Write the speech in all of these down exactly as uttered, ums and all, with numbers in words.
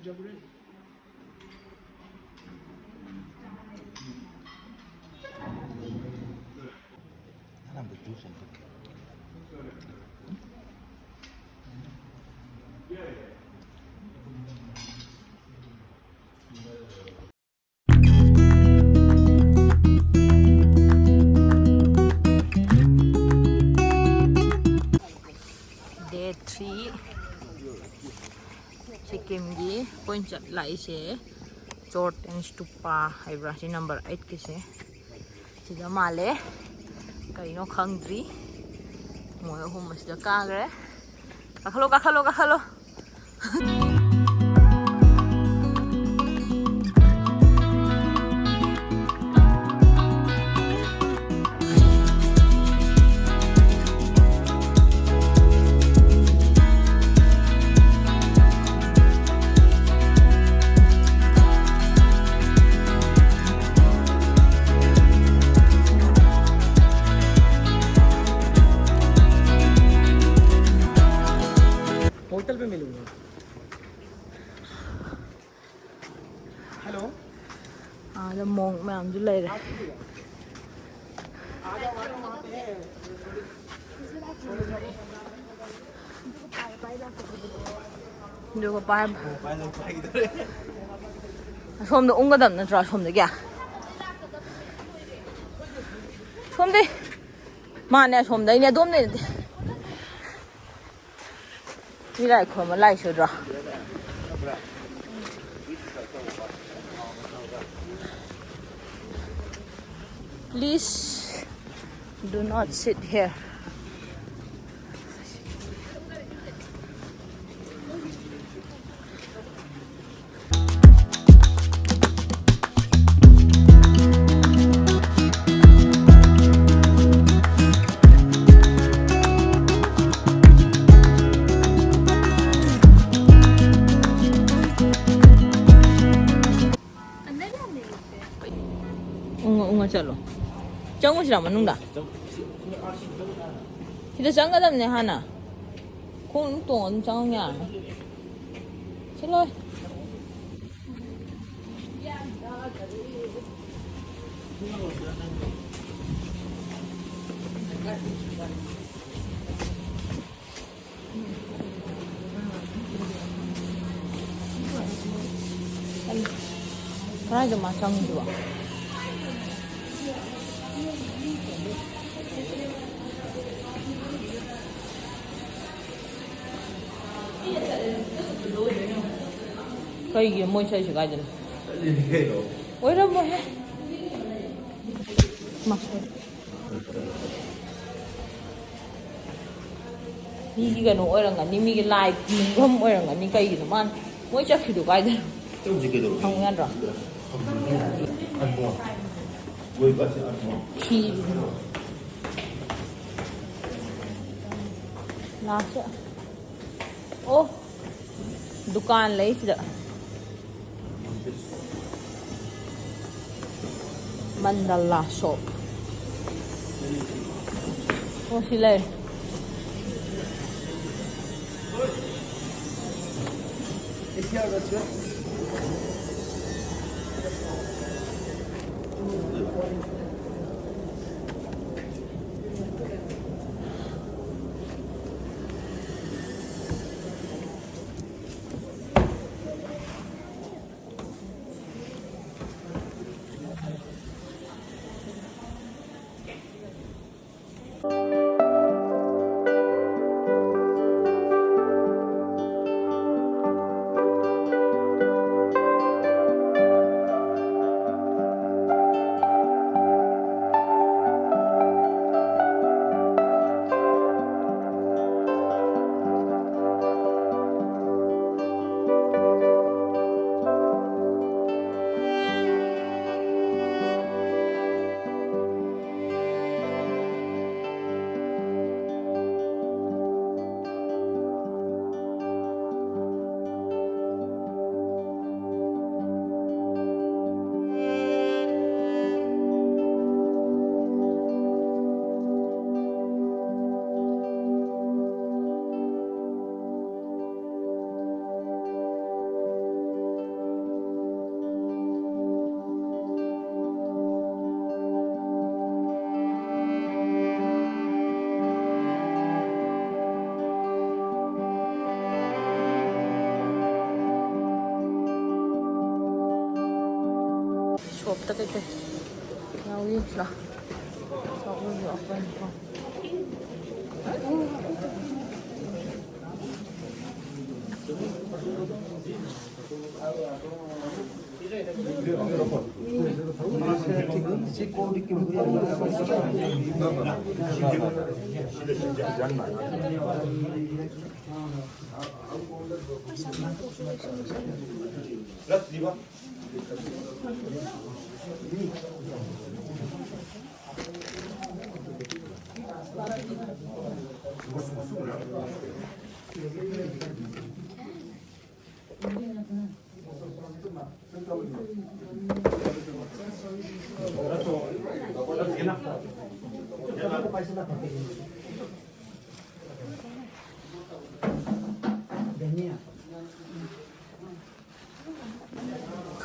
Day three, ꯁꯤꯛꯀꯤꯝꯒꯤ ꯑꯩꯈꯣꯏꯅ ꯆꯠꯂꯛꯏꯁꯦ ꯆꯣꯔꯇꯦꯟ ꯁ꯭ꯇꯨꯄꯥ ꯍꯥꯏꯕ꯭ꯔꯥ, ꯁꯤ number eight ꯀꯤꯁꯦ ꯁꯤꯗ ꯃꯥꯜꯂꯦ꯫ ꯀꯩꯅꯣ ꯈꯪꯗ꯭ꯔꯤ꯫ ꯃꯣꯏ ꯑꯍꯨꯝ ꯑꯁꯤꯗ ꯀꯥꯈ꯭ꯔꯦ꯫ ꯀꯥꯈꯠꯂꯣ, ꯀꯥꯈꯠꯂꯣ, ꯀꯥꯈꯠꯂꯣ꯫ होटल पे मिलूंगा। हेलो। ꯑꯥꯗ ꯃꯣꯡ ꯃꯌꯥꯝꯁꯨ ꯂꯩꯔꯦ꯫ ꯑꯗꯨꯒ ꯄꯥꯏ꯫ ꯑꯁꯣꯝꯗ ꯎꯪꯒꯗꯕ ꯅꯠꯇ꯭ꯔꯣ? ꯑꯁꯣꯝꯗꯒꯤ꯫ ꯁꯣꯝꯗꯩ꯫ ꯃꯥꯅꯦ, ꯑꯁꯣꯝꯗꯩꯅꯦ, ꯑꯗꯣꯝꯗꯩ ꯅꯠꯇꯦ꯫ ꯃꯤ ꯂꯥꯏ ꯈꯨꯔꯨꯝꯕ ꯂꯥꯏ ꯁꯨꯗ꯭ꯔꯣ? Please do not sit here. ꯎꯪꯉ ꯎꯪꯉ ꯆꯠꯂꯣ꯫ ꯆꯪꯉꯨꯁꯤꯔꯥ ꯃꯅꯨꯡꯗ? ꯁꯤꯗ ꯆꯪꯒꯗꯕꯅꯦ ꯍꯥꯟꯅ꯫ ꯈꯣꯡ ꯑꯗꯨꯝ ꯇꯣꯡꯉ ꯑꯗꯨꯝ ꯆꯪꯉꯨ ꯌꯥꯔꯅꯤ꯫ ꯆꯠꯂꯣ꯫ ꯀꯗꯥꯏꯗ ꯃꯥ ꯆꯪꯉꯤꯗꯨꯕꯣ? ꯀꯩꯒꯤ ꯃꯣꯏ ꯆꯠꯂꯤꯁꯦ ꯀꯥꯏꯗꯅꯣ? ꯑꯣꯏꯔꯝꯃꯣꯏꯍꯦ꯫ ꯃꯥ, ꯃꯤꯒꯤ ꯀꯩꯅꯣ ꯑꯣꯏꯔꯝꯒꯅꯤ, ꯃꯤꯒꯤ ꯂꯥꯏ ꯈꯨꯔꯨꯝꯐꯝ ꯑꯣꯏꯔꯝꯒꯅꯤ꯫ ꯀꯩꯒꯤꯅꯣ ꯃꯥꯅ ꯃꯣꯏ ꯆꯠꯈꯤꯗꯣ ꯀꯥꯏꯗꯅꯣ? ꯆꯠꯂꯨꯁꯤ ꯀꯩꯗꯧꯔꯒꯦ? ꯍꯪꯉꯨ ꯌꯥꯗ꯭ꯔꯣ? ꯍꯪꯉꯨꯁꯤ꯫ ꯑꯗꯣ, ꯀꯣꯏꯕ ꯆꯠꯁꯤ, ꯑꯗꯣ꯫ ꯐꯤ꯫ ꯂꯥꯛꯁꯦ꯫ ꯑꯣ, ꯗꯨꯀꯥꯟ ꯂꯩ ꯁꯤꯗ꯫ ꯃꯟꯗꯂꯥ ꯁꯣꯞ꯫ ꯑꯣ, ꯁꯤ ꯂꯩꯔꯦ꯫ ꯇꯣꯞꯇ ꯀꯩꯀꯩ ꯌꯥꯎꯏ? ꯂꯥ, ꯆꯥꯎꯕꯒꯤ ꯑꯣꯐꯔ ꯀꯣ꯫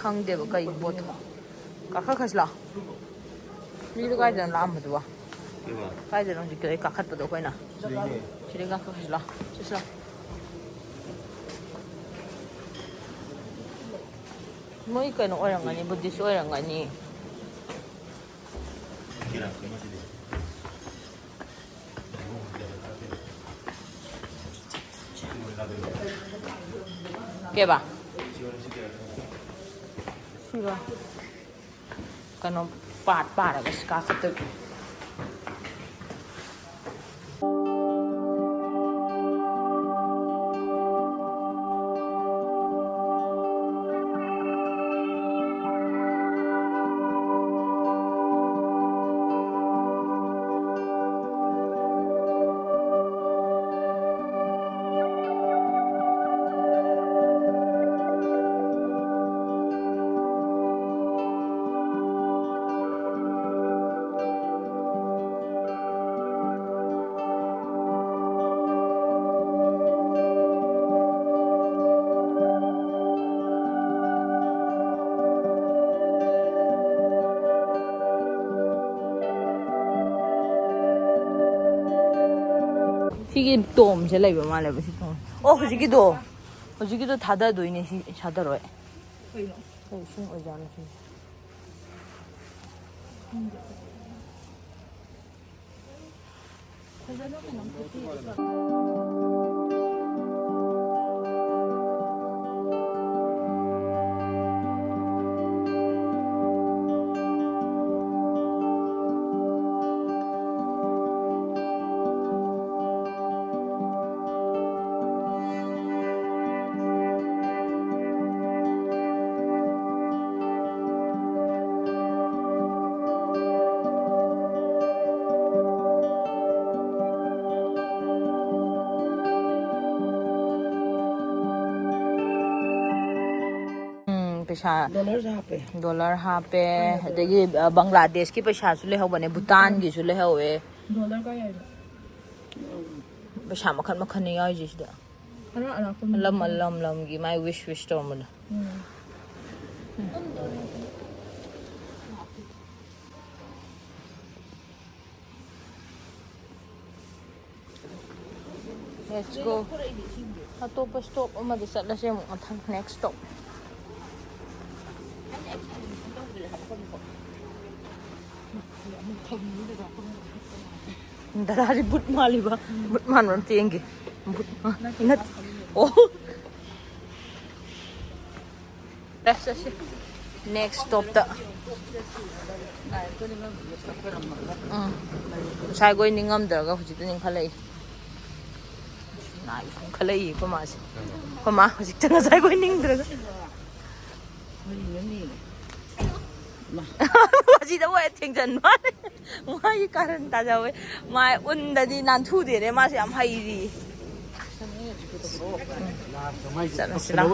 ꯈꯪꯗꯦꯕ ꯀꯩ ꯄꯣꯠꯇꯣ꯫ ꯀꯥꯈꯠꯈ꯭ꯔꯁꯤ ꯂꯥꯛꯑꯣ꯫ ꯃꯤꯗꯣ ꯀꯥꯏꯗꯅꯣ ꯂꯥꯛꯑꯝꯕꯗꯨꯕꯣ? ꯀꯩꯕ? ꯀꯥꯏꯗꯅꯣ ꯍꯧꯖꯤꯛꯀꯤꯗꯣ ꯑꯩ ꯀꯥꯈꯠꯄꯗꯣ ꯑꯩꯈꯣꯏꯅ? ꯁꯤꯗꯒꯤ꯫ ꯁꯤꯗꯒꯤ ꯀꯥꯈꯠꯈ꯭ꯔꯁꯤ ꯂꯥꯛꯑꯣ꯫ ꯆꯠꯁꯤ ꯂꯥꯛꯑꯣ꯫ ꯃꯣꯏ ꯀꯩꯅꯣ ꯑꯣꯏꯔꯝꯒꯅꯤ, ꯕꯨꯙꯤꯁ ꯑꯣꯏꯔꯝꯒꯅꯤ꯫ ꯀꯦꯕ? ꯁꯤꯔꯣ? ꯀꯩꯅꯣ ꯄꯥꯠ ꯄꯥꯔꯒ ꯁꯤ ꯀꯥꯈꯠꯇꯣꯏꯕ꯫ ꯁꯤꯒꯤ ꯇꯣꯝꯁꯦ ꯂꯩꯕ ꯃꯥꯜꯂꯦꯕ, ꯁꯤ ꯇꯣꯝ꯫ ꯑꯣ, ꯍꯧꯖꯤꯛꯀꯤꯗꯣ, ꯍꯧꯖꯤꯛꯀꯤꯗꯣ ꯊꯥꯗꯗꯣꯏꯅꯦ, ꯁꯤ ꯊꯥꯗꯔꯣꯏ꯫ ꯀꯩꯅꯣ? ꯀꯩ ꯏꯁꯤꯡ ꯑꯣꯏꯖꯥꯠꯅꯣ ꯁꯤꯁꯦ? ꯐꯖꯅ ꯀꯩꯅꯣꯝ ꯇꯧꯁꯤ꯫ ꯎꯝ, ꯄꯩꯁꯥ ꯗꯣꯂꯔꯁꯨ ꯍꯥꯞꯄꯦ꯫ ꯗꯣꯂꯔ ꯍꯥꯞꯄꯦ꯫ ꯑꯗꯒꯤ, ꯑ, ꯕꯪꯒ꯭ꯂꯥꯗꯦꯁꯀꯤ ꯄꯩꯁꯥꯁꯨ ꯂꯩꯍꯧꯕꯅꯦ, ꯚꯨꯇꯥꯟꯒꯤꯁꯨ ꯂꯩꯍꯧꯋꯦ꯫ ꯗꯣꯂꯔ ꯀꯌꯥ ꯍꯥꯏꯅꯣ? ꯄꯩꯁꯥ ꯃꯈꯜ ꯃꯈꯜꯅꯦ ꯌꯥꯎꯔꯤꯁꯦ ꯁꯤꯗ꯫ ꯈꯔ ꯑꯔꯥꯞꯄ ꯃꯤ ꯂꯝ, ꯈꯔ꯫ ꯂꯝ ꯂꯝꯒꯤ ꯃꯥꯏ wish wish ꯇꯧꯔꯝꯕꯗꯣ꯫ ꯎꯝ꯫ Let's go. ꯑꯇꯣꯞꯄ stop ꯑꯃꯗ ꯆꯠꯂꯁꯦ ꯑꯃꯨꯛ ꯃꯊꯪ, next stop. ꯗꯗꯥꯗꯤ ꯕꯨꯠ ꯃꯥꯜꯂꯤꯕ꯫ ꯕꯨꯠ ꯃꯥꯟꯕ ꯑꯝꯇ ꯌꯦꯡꯒꯦ꯫ ꯕꯨꯠ ꯃꯥ-, ꯅꯠ-, ꯑꯣ꯫ ꯆꯠꯁꯤ꯫ Next stopꯇ꯫ ꯎꯝ꯫ ꯉꯁꯥꯏꯈꯣꯏ ꯅꯤꯡꯉꯝꯗ꯭ꯔꯒ ꯍꯧꯖꯤꯛꯇ ꯅꯤꯡꯈꯠꯂꯛꯏ꯫ ꯅꯥꯏ ꯈꯜꯂꯛꯏ ꯑꯩꯈꯣꯏ ꯃꯥꯁꯦ꯫ ꯑꯩꯈꯣꯏ ꯃꯥ ꯍꯧꯖꯤꯛꯇ ꯉꯁꯥꯏꯈꯣꯏ ꯅꯤꯡꯗ꯭ꯔꯒ꯫ ꯑꯁꯤꯗ ꯑꯣꯏ ꯊꯦꯡꯖꯟꯕ ꯋꯥꯅꯤ꯫ ꯃꯥꯒꯤ ꯀꯥꯔꯟ ꯇꯥꯖꯧꯋꯦ꯫ ꯃꯥ ꯎꯟꯗꯗꯤ ꯅꯥꯟꯊꯨꯗꯦꯅꯦ, ꯃꯥꯁꯦ ꯌꯥꯝ ꯍꯩꯔꯤ꯫ ꯆꯠꯂꯁꯤ ꯂꯥꯎ꯫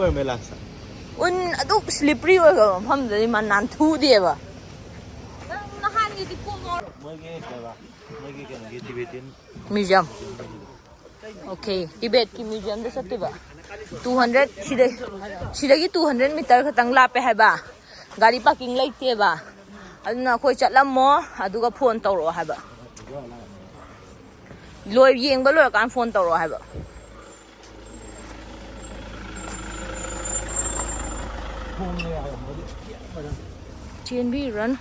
ꯎꯟ ꯑꯗꯨꯛ slippery ꯑꯣꯏꯕ ꯃꯐꯝꯗꯗꯤ ꯃꯥ ꯅꯥꯟꯊꯨꯗꯦꯕ꯫ ꯅꯪ ꯅꯍꯥꯟꯒꯤꯗꯤ ꯀꯣꯛ ꯉꯥꯎꯔ-, ꯃꯣꯏꯒꯤ ꯀꯩꯕ? ꯃꯣꯏꯒꯤ ꯀꯩꯅꯣꯒꯤ Tibetan museum꯫ Okay, Tibetꯀꯤ museumꯗ ꯆꯠꯇꯣꯏꯕ꯫ Two hundred, ꯁꯤꯗꯩ, ꯁꯤꯗꯒꯤ two hundred meter ꯈꯛꯇꯪ ꯂꯥꯞꯄꯦ ꯍꯥꯏꯕ꯫ ꯒꯥꯔꯤ parking ꯂꯩꯇꯦꯕ꯫ ꯑꯗꯨꯅ ꯑꯩꯈꯣꯏ ꯆꯠꯂꯝꯃꯣ, ꯑꯗꯨꯒ phone ꯇꯧꯔꯛꯑꯣ ꯍꯥꯏꯕ꯫ ꯂꯣꯏ, ꯌꯦꯡꯕ ꯂꯣꯏꯔꯀꯥꯟꯗ phone ꯇꯧꯔꯛꯑꯣ ꯍꯥꯏꯕ꯫ ꯆꯦꯟꯕꯤꯔꯨꯔꯅꯨ꯫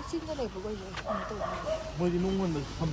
ꯆꯤꯡꯗ ꯂꯩꯕꯈꯣꯏꯁꯦ ꯀꯩꯅꯣ ꯇꯧꯕ ꯃꯥꯜꯂꯦ꯫ ꯃꯣꯏꯗꯤ ꯅꯨꯡ ꯍꯣꯟꯕꯁꯨ ꯐꯝ